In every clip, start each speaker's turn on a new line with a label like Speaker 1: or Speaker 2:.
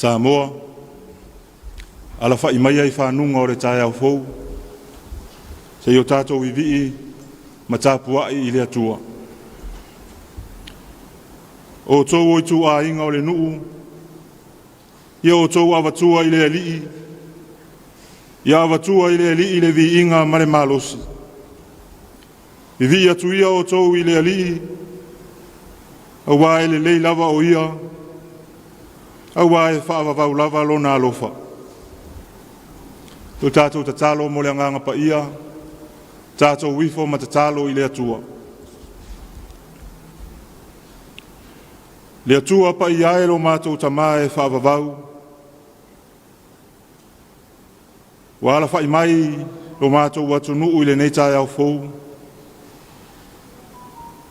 Speaker 1: Samoa, alafa'i maia i fanuga o le taeao fou, seia o tatou vivii ma tapuai i le Atua. O outou o ituaiga o le nuu, ia outou avatua i le Alii, ia avatua i le Alii le viiga ma le malosi. Vivii atu ia outou i le Alii, aua e lelei lava o Ia, aua e faavavau lava lona alofa. O tatou tatalo mo le Agaga Paia, tatou ifo ma tatalo i le Atua. Le Atua paia e lo matou Tama e faavavau, ua alafai mai lo matou atunuu i lenei taeao fou,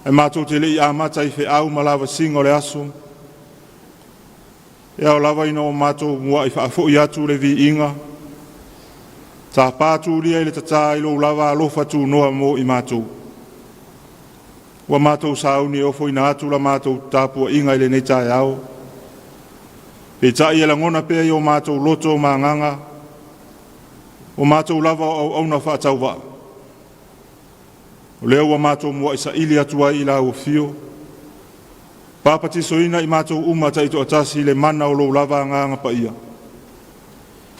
Speaker 1: ae matou te le i amata i feau ma lavasiga o le aso, e ao lava ina o matou muai faafoi atu le viiga, tapa tulia i le tata i lou lava alofa tunoa mo i matou. Ua matou sauni e ofoina atu la matou tapuaiga i lenei taeao, peitai e lagona pea i o matou loto ma agaga, o matou lava o auauna faatauvaa. O lea ua matou muai saili atu ai i lau afio, papatisoina i matou uma taitoatasi i le mana o lou lava Agaga Paia,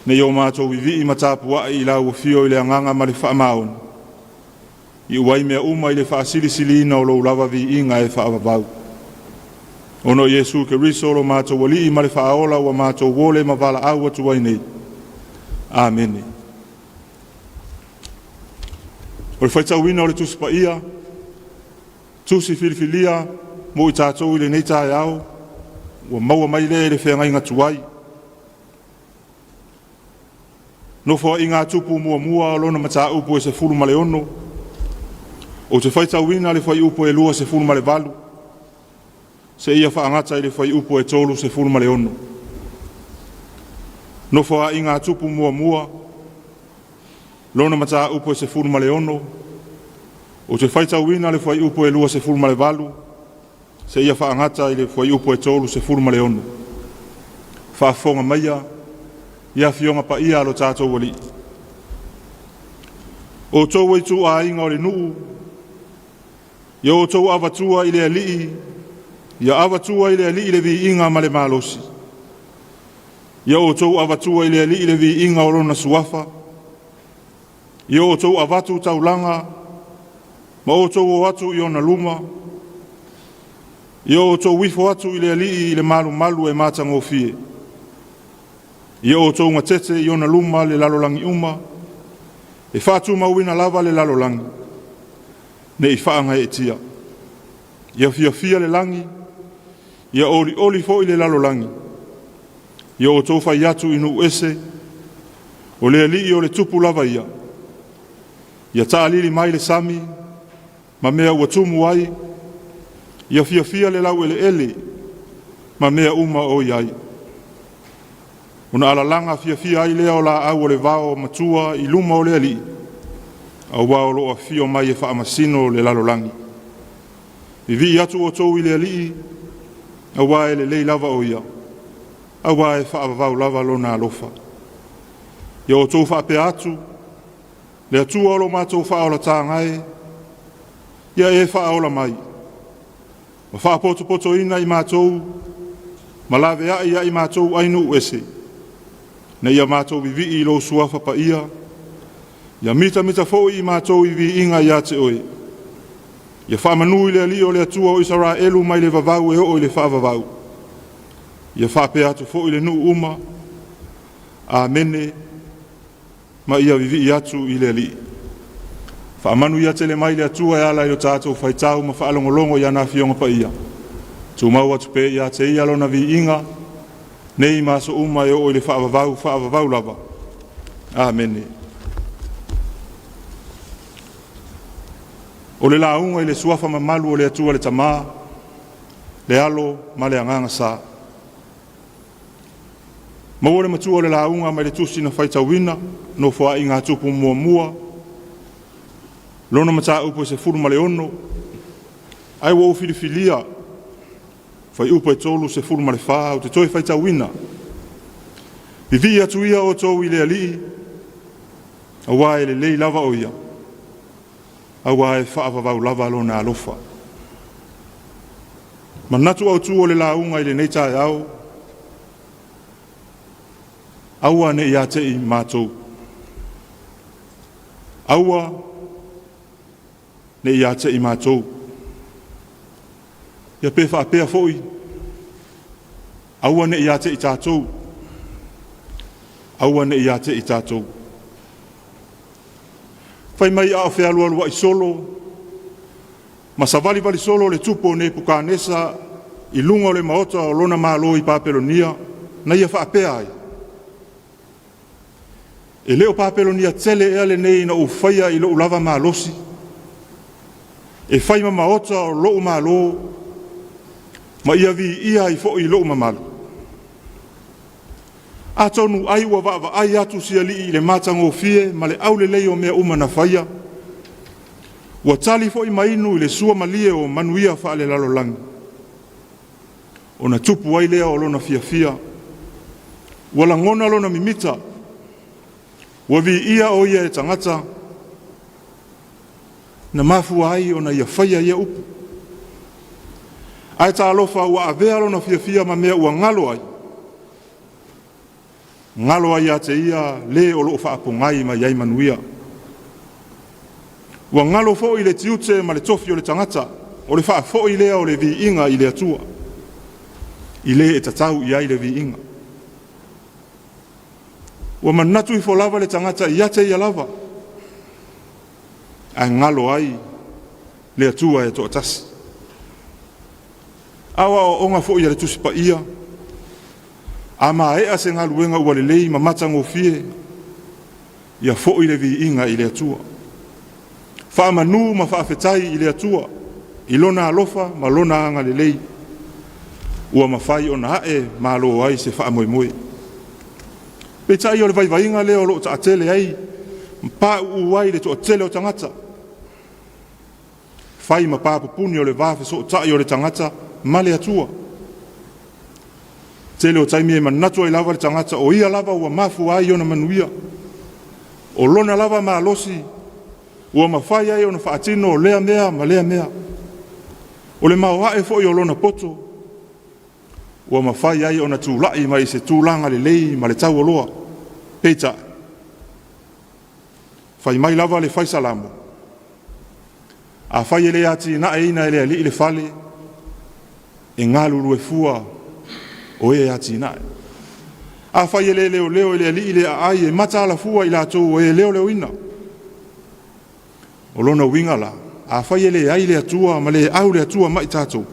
Speaker 1: nei o matou vivii ma tapuai i lau afio i le agaga ma le faamaoni, iu ai mea uma i le faasilisiliina o lou lava viiga e faavavau. Ona o Iesu Keriso lo matou Alii ma le Faaola ua matou ole ma valaau atu ai nei. Amene. O le faitauina o le Tusi Paia, tusi filifilia mo i tatou i lenei taeao, ua maua mai lea i le feagaiga tuai. Nofoaiga a Tupu muamua lona mataupu e 16, ou te faitauina le fuaiupu e 28, seia faagata i le fuaiupu e 36. Nofoaiga a Tupu muamua, lona mataupu e 16, ou te faitauina le fuaiupu e 28, seia faagata i le fuaiupu e 36. Faafofoga maia i Afioga Paia a lo tatou Alii. O outou e ituaiga o le nuu, ia outou avatua i le Alii, ia avatua i le Alii le viiga ma le malosi. Ia outou avatua i le Alii le viiga o lona suafa, ia outou avatu taulaga ma outou o atu i ona luma, ia outou ifo atu i le Alii i le malumalu e matagofie. Ia outou gatete i ona luma le lalolagi uma, e faatumauina lava le lalolagi, ne i faagaeetia. Ia fiafia le lagi, ia olioli foi le lalolagi, ia outou fai atu i nuu ese, o le Alii o le tupu lava ia. Ia taalili mai le sami, ma mea ua tumu ai, ia fiafia le laueleele, ma mea uma o i ai. Ona alalaga fiafia ai lea o laau o le vao matua i luma o le Alii, aua o lo o afio mai e faamasino le lalolagi. Vivii atu outou i le Alii, aua e lelei lava o Ia, aua e faavavau lava lona alofa. Ia outou faapea atu, le Atua o lo matou faaolataga e, ia e faaola mai, ma faapotopotoina i matou, ma laveai ia i matou ai nuu ese, na ia matou vivii i lou suafa paia, ia mitamita foi i matou i viiga ia te oe. Ia faamanu i le Alii o le Atua o Isaraelu mai le vavau e oo i le faavavau. Ia faapea atu foi le nuu uma, Amene, ma ia vivii atu i le Alii. Faamanuia tele mai le Atua e ala i o tatou faitau ma faalogologo i ana Afioga Paia. Tumau atu pea ia te ia lona viiga, nei ma aso uma e oo i le faavavau, faavavau lava. Amene. O le lauga i le suafa mamalu o le Atua le Tama, le Alo ma le Agaga Sa. Maua le matua o le lauga mai le tusi na faitauina, Nofoaiga a Tupu muamua, lona mataupu e 16, ae ua ou filifilia fuaiupu e 34, ou te toe faitauina. Vivii atu ia outou i le Alii, auā e lelei lava o ia, auā e faavavau lava lona alofa. Manatu autu o le lauga i lenei taeao, aua ne i ia te i matou. Aua ne i ia te i matou. Ia pe faapea foi, aua ne i ia te i tatou. Aua ne i ia te i tatou. Fai mai a o fealualuai solo ma savalivali solo le tupu o Nepukanesa i luga o le maota o lona malo i Papelonia, na ia faapea ai, E le o Papelonia tele ea lenei na ou faia i lou lava malosi, e fai ma maota o lou malo, ma ia viia ai foi lou mamalu? Atonu ai ua vaavaai atu si alii i le matagofie ma le aulelei o mea uma na faia, ua tali foi ma inu i le suamalie o manuia faalelalolagi, ona tupu ai lea o lona fiafia, ua lagona lona mimita, ua viia o ia e tagata, na mafua ai ona ia faia ia upu. Ae talofa ua avea lona fiafia ma mea ua galo ai, galo ai ia te ia le o lo o faapogai mai ai manuia. Ua galo foi le tiute ma le tofi o le tagata, o le faafoi lea o le viiga i le Atua, i le e tatau i ai le viiga. Ua manatu ifo lava le tagata ia te ia lava, ae galo ai le Atua e toatasi. A o aoaoga foi a le Tusi Paia, a maea se galuega ua lelei ma matagofie, ia foi le viiga i le Atua. Faamanu ma faafetai i le Atua, i lona alofa ma lona agalelei, ua mafai ona ae malo ai se faamoemoe. Peitai o le vaivaiga lea o lo o taatele ai ma pauu ai le toatele o tagata, fai ma papupuni o le va fesootai o le tagata ma le Atua. Tele o taimi e manatu ai lava le tagata o ia lava ua mafua ai ona manuia, o lona lava malosi ua mafai ai ona faatino lea mea ma lea mea. O le maoae foi o lona poto ua mafai ai ona tulai mai se tulaga lelei ma le taualoa. Peitai, fai mai lava le fai Salamo, afai e le atinaeina e le Alii le fale, e galulue fua o e atinae. Afai e le leoleo e le Alii le aai, e mataala fua i latou o e leoleoina. O lona uiga la, afai e leai le Atua ma le au le Atua mai tatou,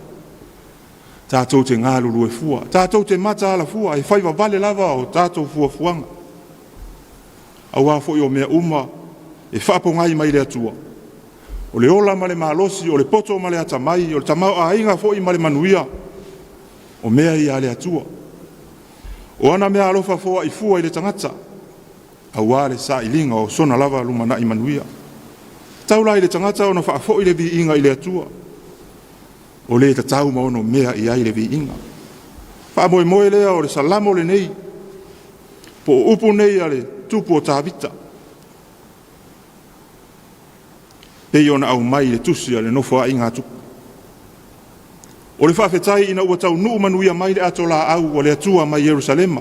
Speaker 1: tatou te galulue fua, tatou te mataala fua, e fai vavale lava o tatou fuafuaga. Auā foi o mea uma e faapogai mai le Atua, o le ola ma le malosi, o le poto ma le atamai, o le tamaoaiga foi ma le manuia, o mea ia a le Atua. O ana meaalofa foai fua i le tagata, auā le sailiga o sona lava lumanai manuia. Tau la i le tagata ona faafoi le viiga i le Atua, o le tatau ma ono mea i ai le viiga. Faamoemoe lea o le Salamo lenei, po o upu nei a le tupu o Tavita, pei ona aumai i le tusi a le Nofoaiga a Tupu. O le faafetai ina ua taunuu manuia mai le atolaau a le Atua mai Ierusalema.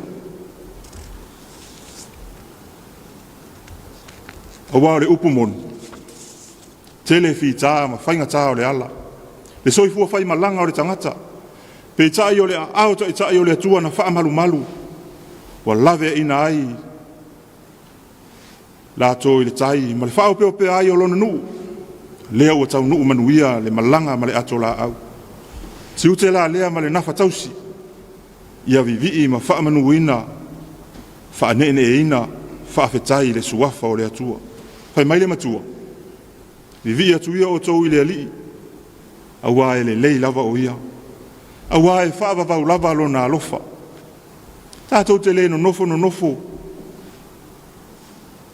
Speaker 1: Aua o le upu moni, tele fita ma faigata o le ala, le soifua faimalaga o le tagata, peitai o le aao taitai o le Atua na faamalumalu, ua laveaina ai latou i le tai ma le faaopeopea ai o lona nuu, lea ua taunuu manuia le malaga ma le atolaau. Tiute la lea ma le nafa tausi, ia vivii ma faamanuina, faaneeneeina, faafetai i le suafa o le Atua. Fai mai le matua, vivii atu ia outou i le Alii, auā e lelei lava o ia, auā e faavavau lava lona alofa. Tatou te le nonofo nonofo,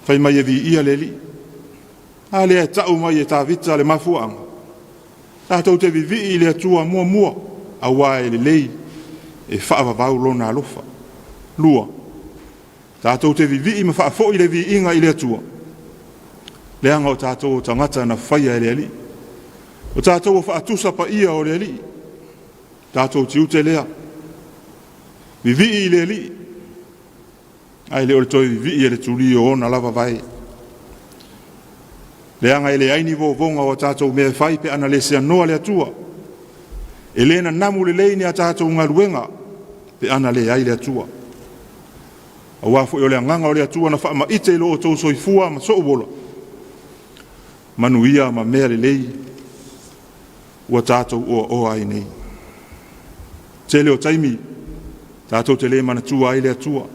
Speaker 1: fai mai e viia le Alii. A lea e tau mai e Tavita le mafuaaga, tatou te vivii i le Atua muamua, auā e lelei, e faavavau lona alofa. 2. Tatou te vivii ma faafoi le viiga i le Atua, leaga o tatou o tagata na faia e le Alii. O tatou o faatusa paia o le Alii. Tatou tiute lea, vivii i le Alii, ae le o le toe vivii e le tulī o ona lava vae. Leaga e leai ni vovoga o a tatou mea e fai pe ana le seanoa le Atua. E le nanamu lelei ni a tatou galuega pe ana leai le Atua. Aua foi o le agaga o le Atua na faamaite i lo outou soifua ma sou ola, manuia ma mea lelei ua tatou oaoa ai nei. Tele o taimi tatou te le manatua ai le Atua,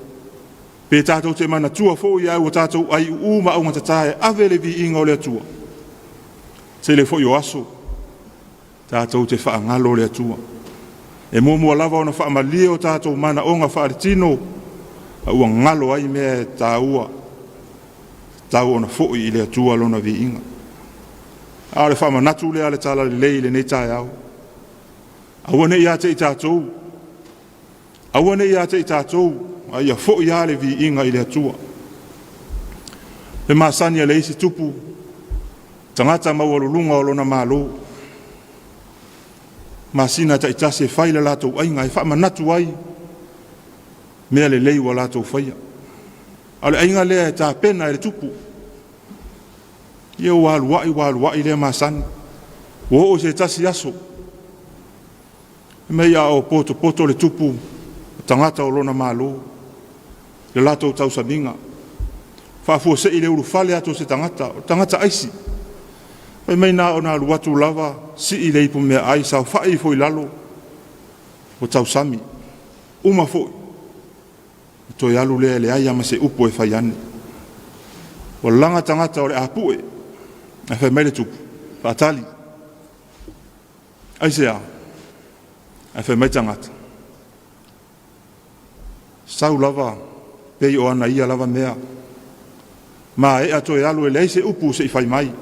Speaker 1: pe tatou te manatua foi ae ua tatou aiuuu ma augatata e ave le viiga o le Atua. Tele foi o aso tatou te faagalo le Atua. E muamua lava ona faamalie o tatou manaoga faaletino, a ua galo ai mea e taua, tau ona foi i le Atua lona viiga. A o le faamanatu lea a le Talalelei i lenei taeao. Aua ne i ia te i tatou, aua ne i ia te i tatou, a ia foi lava le viiga i le Atua. Le masani a le isi tupu, tagata maualuluga o lona Malo, masina taitasi e fai le latou aiga e faamanatu ai mea lelei ua latou faia. A o le aiga lea e tapena e le tupu. Ia ua alu ai lea masani. Ua oo i se tasi aso, mei a o potopoto le tupu tagata o lona Malo, le latou tausamiga. Faafuasei le ulufale atu o se tagata, o tagata aisi. Fai mai na ona alu atu lava, sii le ipu meaai, saofai ifo i lalo, ua tausami. Uma foi, toe alu lea e leai lava ma se upu e fai ane. Ua laga tagata o le apue, ae fai mai le tupu, faatali. Aisea? Ae fai mai tagata, sau lava pei o ana ia lava mea. Maea toe alu e leai se upu se i fai mai.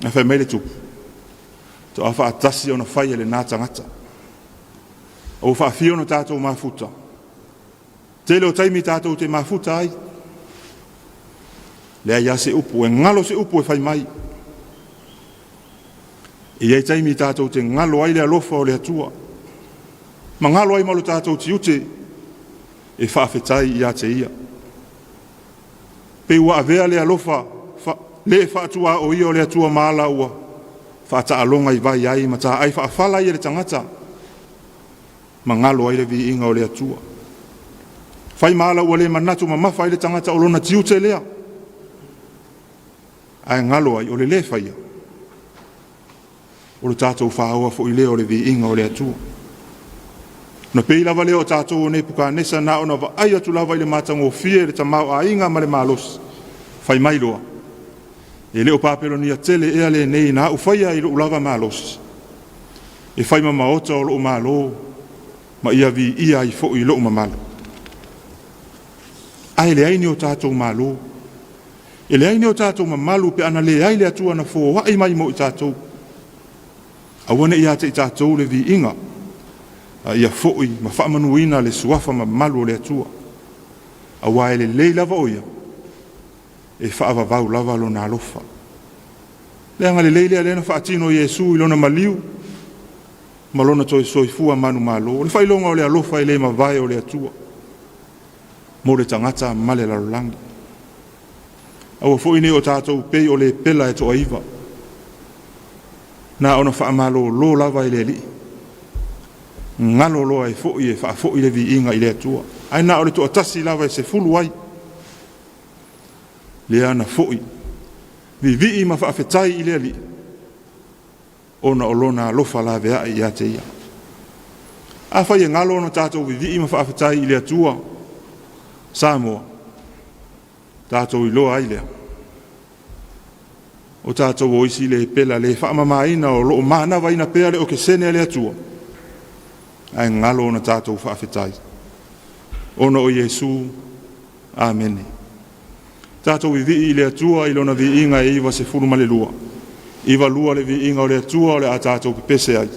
Speaker 1: Ae fai mai le tupu, toa faatasi ona fai e lena tagata. Ua faafia ona tatou mafuta. Tele o taimi tatou te mafuta ai. Leai lava se upu, e galo se upu e fai mai. E i ai taimi tatou te galo ai le alofa o le Atua, ma galo ai ma lo tatou tiute e faafetai ia te Ia. Pe ua avea le alofa le faatuaoia o le Atua ma ala ua faataaloga i vai ai ma taai faafala ai e le tagata, ma galo ai le viiga o le Atua. Fai ma ala ua le manatu mamafa ai le tagata o lona tiute lea, ae galo ai o le le faia, o le tatou faoa foi lea o le viiga o le Atua. Na pei lava lea o tatou o Nepukanesa na ona vaai atu lava i le matagofie i le tamaoaiga ma le malosi, fai mai loa, e le o Papelonia tele ea lenei na au faia i lou lava malosi, e fai ma maota o lou malo, ma ia viia ai foi lou mamalu. Ae leai ni o tatou malo, e leai ni o tatou mamalu pe ana leai le Atua na foai mai mo i tatou. Aua ne i ia te i tatou le viiga, a ia foi ma faamanuina le suafa mamalu o le Atua. Aua e lelei lava o ia, e faavavau lava lona alofa. Le agalelei lea lea na faatino Iesu i lona maliu ma lona toe soifua manumalo. O le faailoga o le alofa e le mavae o le Atua mo le tagata ma le lalolagi. Aua foi ne o tatou pei o le pela e toaiva, na ona faamalolo lava e le Alii, galo loa e foi e faafoi le viiga i le Atua. Ae na o le toatasi lava e 10 ai, lea na foi vivii ma faafetai i le Alii, ona o lona alofa laveai ia te ia. Afai e galo ona tatou vivii ma faafetai i le Atua, Samoa, tatou iloa ai lea, o tatou o isi le pela le faamamaina o loo manavaina pea le okesene a le Atua, ae galo ona tatou faafetai. Ona o Iesu, amene. Tatou vivii i le Atua i lona viiga e 92. 92 le viiga o le Atua o le a tatou pepese ai.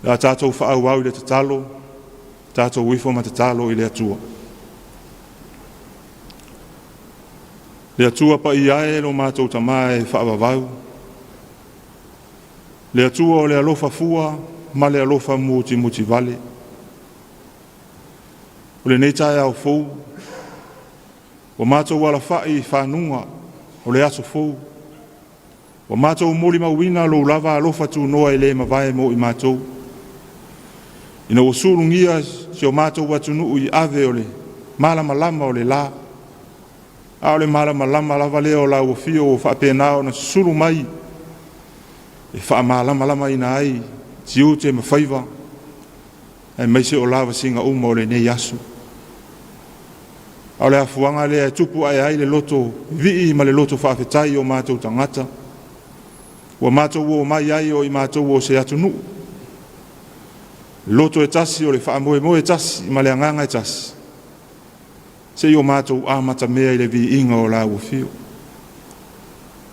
Speaker 1: Le a tatou faaauau i le tatalo, tatou ifo ma tatalo i le Atua. Le Atua paia e lo matou Tama e faavavau, le Atua o le alofa fua ma le alofa mutimutivale. O lenei taeao fou, ua matou alafai i faguga o le aso fou, ua matou molimauina lou lava alofa tunoa e le mavae mo i matou, ina ua sulugia si o matou atunuu i ave o le malamalama o le la, a o le malamalama lava lea o lau afio ua faapena ona susulu mai e faamalamalamaina ai tiute ma faiva, aemaise o lavasiga uma o lenei aso. A o le afuaga lea e tupu ae ai le loto vivii ma le loto faafetai o matou tagata, ua matou omai ai o i matou o se atunuu, loto e tasi o le faamoemoe e tasi ma le agaga e tasi, seia o matou amatamea i le viiga o lau afio.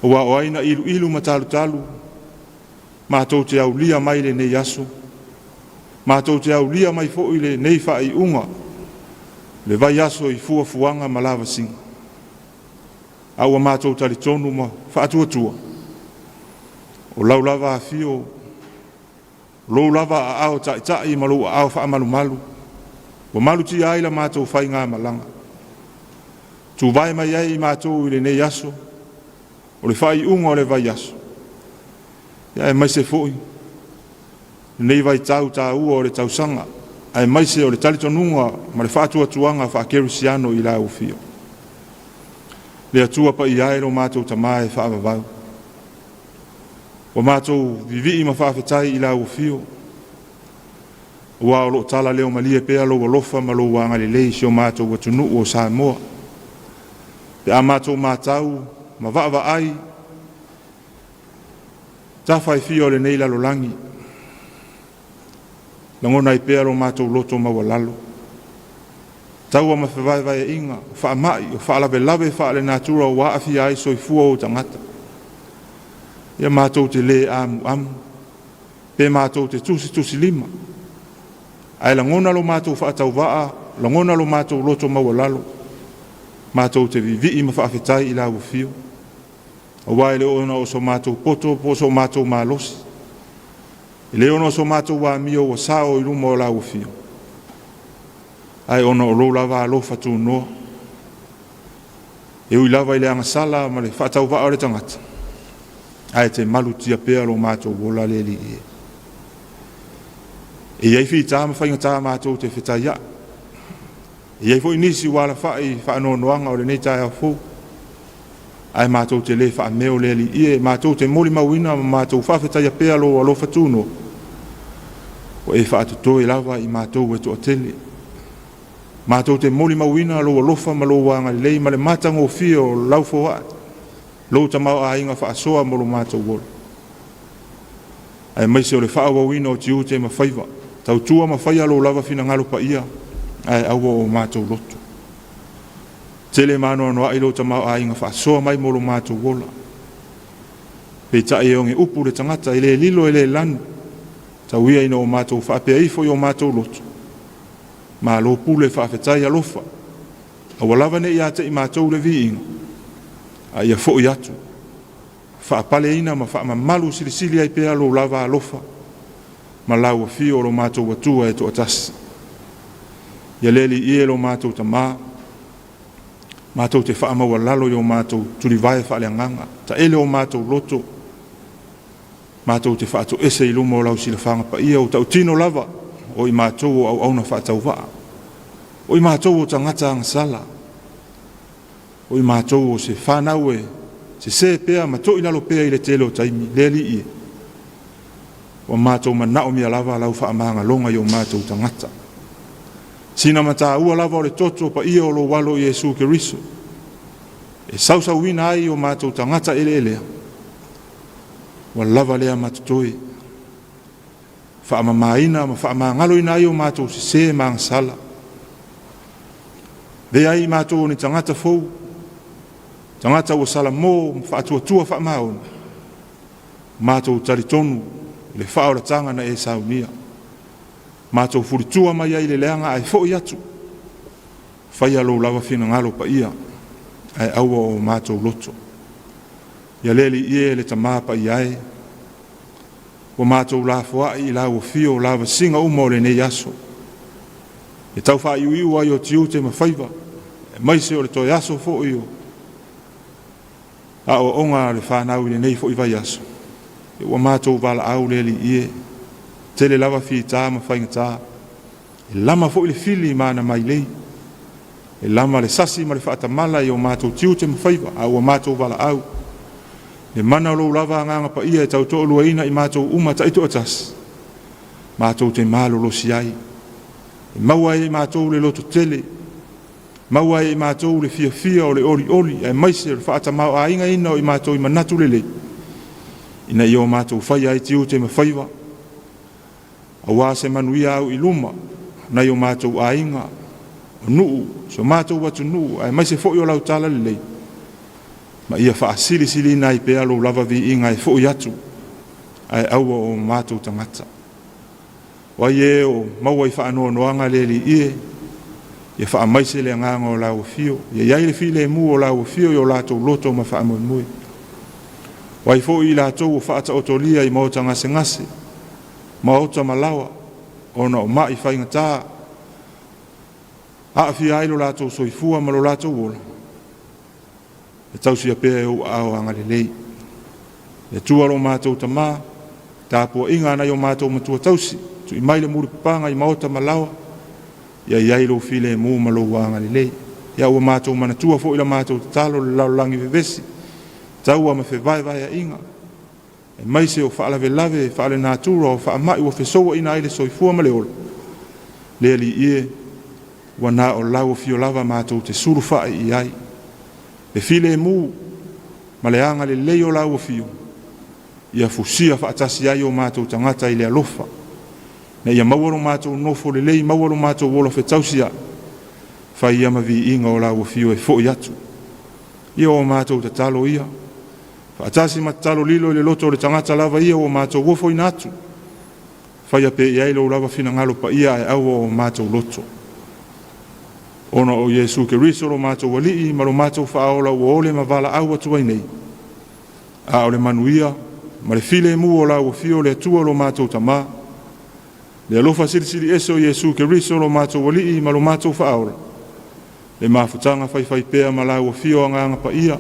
Speaker 1: Aua o ai na iluilu ma talutalu matou te aulia mai lenei aso, matou te aulia mai foi lenei faaiuga, le vaiaso i fuafuaga ma lavasiga. A ua matou talitonu ma faatuatua, o lau lava afio, lou lava aao taitai ma lou aao faamalumalu, ua malutia ai la matou faigamalaga. Tuvae mai ai i matou i lenei aso, o le faaiuga o le vaiaso, aemaise foi lenei vaitau taua o le tausaga, aemaise o le talitonuga ma le faatuatuaga faakerisiano i lau afio. Le Atua paia e lo matou Tama e faavavau, ua matou vivii ma faafetai i lau afio, aua o loo tala leo malie pea lou alofa ma lou agalelei i si o matou atunuu o Samoa. Pe a matou matau ma vaavaai tafa e fia o lenei lalolagi, lagona ai pea lo matou loto maualalo, taua ma fevaevaeaiga, o faamai, o faalavelave faalenatura ua aafia ai soifua o tagata. Ia matou te le amuamu, pe matou te tusitusilima, ae lagona lo matou faatauvaa, lagona lo matou loto maualalo, matou te vivii ma faafetai i lau afio, aua e le ona o so matou poto po o so matou malosi, e le ona o so matou amio ua sao i luma o lau afio, ae ona o lou lava alofa tunoa. E ui lava i le agasala ma le faatauvaa o le tagata, ae te malutia pea lo matou ola le Alii e. E i ai fita ma faigata matou te fetaiai, e i ai foi nisi ua alafai i faanoanoaga o lenei taeao fou, ae matou te le faameo le Alii e, matou te molimauina ma matou faafetaia pea lou alofa tunoa, ua e faatotoe lava i matou e toatele. Matou te molimauina lou alofa ma lou agalelei ma le matagofie o lau foai, lou tamaoaiga faasoa mo lo matou ola, aemaise o le faaauauina o tiute ma faiva. Tautua ma faia lou lava finagalo paia, ae aua o matou loto. Tele ma anoanoai lou tamaoaiga faasoa mai mo lo matou ola. Peitai e oge upu le tagata, e le lilo e le lanu, tau ia ina o matou faapea ifo i o matou loto. Malo pule faafetai alofa, aua lava ne i ia te i matou le viiga, a ia foi atu, faapaleina ma faamamalu silisili ai pea lou lava alofa ma lau afio o lo matou Atua e toatasi. Ia le Alii e lo matou Tamā, matou te faamaualalo i o matou tulivae faaleagaga, taele o matou loto, matou te faatoese i luma o lau silafaga paia, o tautino lava o i matou o auauna faatauvaa, o i matou o tagata agasala, o i matou o se fanau e sesē pea ma toilalo pea i le tele o taimi. Le Alii e, ua matou manaomia lava lau faamagaloga i o matou tagata. Sina mataua lava o le toto paia o lou alo Iesu Keriso, e sausauina ai o matou tagata eleelea, ua lava lea matotoe, faamamaina ma faamagaloina ai o matou sesē ma agasala. Avea ai i matou o ni tagata fou, tagata ua salamo ma faatuatua faamaoni, matou talitonu i le faaolataga na e saunia. Matou fulitua mai ai i le leaga ae foi atu, faia lou lava finagalo paia, ae aua o matou loto. Ia le Alii e le Tamā paia e, ua matou lafoai i lau afio lavasiga uma o lenei aso, e tau faaiuiu ai o tiute ma faiva, aemaise o le toe aso foi o aoaoga a le fanau i lenei foi vaiaso. Ua matou valaau le Alii e, tele lava fita ma faigata, e lama foi le fili ma ana mailei, e lama le sasi ma le faatamala i o matou tiute ma faiva, a ua matou valaau. Le mana o lou lava agaga paia e tautoaluaina i matou uma taitoatasi, matou te malolosi ai. E maua ai e matou le loto tele, maua ai e matou le fiafia o le olioli, aemaise o le faatamaoaigaina o i matou i manatu lelei, ina ia o matou faia ai tiute ma faiva, aua se manuia au i luma, nai o matou aiga, o nuu, si o matou atunuu, aemaise foi o lau tala lelei, ma ia faasilisiliina ai pea lou lava viiga e foi atu, ae aua o matou tagata. O ai e o maua i faanoanoaga le Alii e, ia faamaise le agaga o lau afio, ia i ai le filemu o lau afio i o latou loto ma faamoemoe. O ai foi i latou o faataotolia i maota gasegase, maota malaoa, ona o mai faigata, aafia ai lo latou soifua ma lo latou ola, e tausia pea e ou aao agalelei. Le Atua lo matou Tamā, tapuaiga a nai o matou matua tausi, tui mai le mulipapaga i maota malaoa, ia i ai lou filemu ma lou agalelei. Ia ua matou manatua foi la matou tatalo le lalolagi vevesi, taua ma fevaevaeaiga, aemaise o faalavelave faalenatura o faamai ua fesouaina ai le soifua ma le ola. Le Alii e, ua na o lau afio lava matou te sulufai i ai. Le filemu ma le agalelei o lau afio, ia fusia faatasi ai o matou tagata i le alofa, ina ia maua lo matou nofo lelei, maua lo matou ola fetausi ai, fai ia ma viiga o lau afio e foi atu. Ia o matou tatalo ia, faatasi ma tatalo lilo i le loto o le tagata lava ia ua matou ofoina atu, faia pea i ai lou lava finagalo paia ae aua o matou loto. Ona o Iesu Keriso lo matou Alii ma lo matou Faaola ua ole ma valaau atu ai nei, a o le manuia ma le filemu o lau afio le Atua lo matou Tamā, le alofa silisili ese o Iesu Keriso lo matou Alii ma lo matou Faaola, le mafutaga faifaipea ma lau afio agaga paia,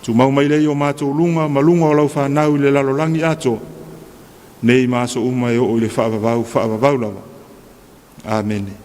Speaker 1: tumau mai lea i o matou luga ma luga o lau fanau i le lalolagi atoa, nei ma aso uma e oo i le faavavau faavavau lava. Amene.